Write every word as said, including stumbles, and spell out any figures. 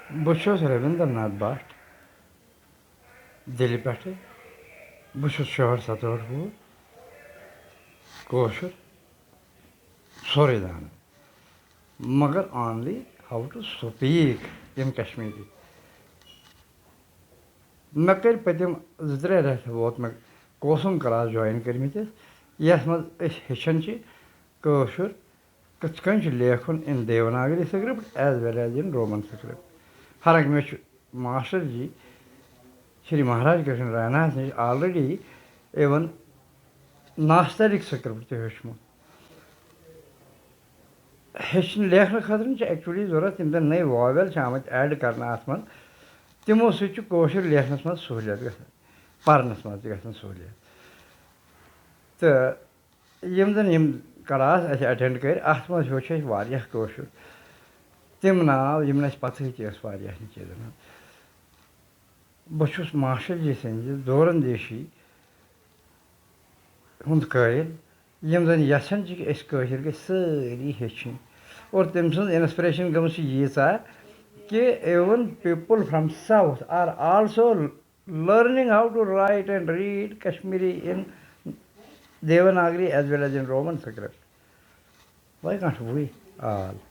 بہٕ چھُس رٔوِندر ناتھ بٹ، دِلہِ پٮ۪ٹھٕ۔ بہٕ چھُس شُہٲٹھ ستٲٹھ وُہُر، کٲشُر سورُے زانان، مگر only how to speak in Kashmiri۔ مےٚ کٔرۍ پٔتِم زٕ ترٛےٚ رٮ۪تھ ووت مےٚ کوسُم کلاس جویِن کٔرمٕتِس، یَتھ منٛز أسۍ ہیٚچھان چھِ کٲشُر کِتھ کٔنۍ چھُ لیکھُن in Devanagari script as well as in Roman script۔ حالانکہِ مےٚ چھُ ماسٹر جی شری مہاراج کرشن رایناہس نِش already even ناستالِک script تہِ ہیوٚچھمُت۔ ہیٚچھنہٕ لیکھنہٕ خٲطرٕ چھِ actually ضوٚرَتھ یِم زَن نٔے vowel چھِ آمٕتۍ add کرنہٕ اَتھ منٛز، تِمو سۭتۍ چھُ کٲشُر لیکھنَس منٛز سہوٗلیت گژھان، پَرنَس منٛز تہِ گژھان سہوٗلیت۔ تہٕ یِم زَن یِم کلاس اَسہِ اٹینڈ کٔرۍ، اَتھ منٛز ہیوٚچھ اَسہِ واریاہ کٲشُر۔ تِم ناو یِم نہٕ اَسہِ پَتہٕے تہِ ٲس واریاہَن چیٖزَن ہٕنٛز۔ بہٕ چھُس ماسٹر جی سٕنٛزِ دورندیشی ہُنٛد قٲیِل، یِم زَن یَژھان چھِ کہِ أسۍ کٲشِر گٔژھۍ سٲری ہیٚچھِنۍ۔ اور تٔمۍ سٕنٛز inspiration گٔمٕژ چھِ ییٖژاہ کہِ even people from south are also learning how to write and read Kashmiri in Devanagari as well as in Roman script. Why can't we all?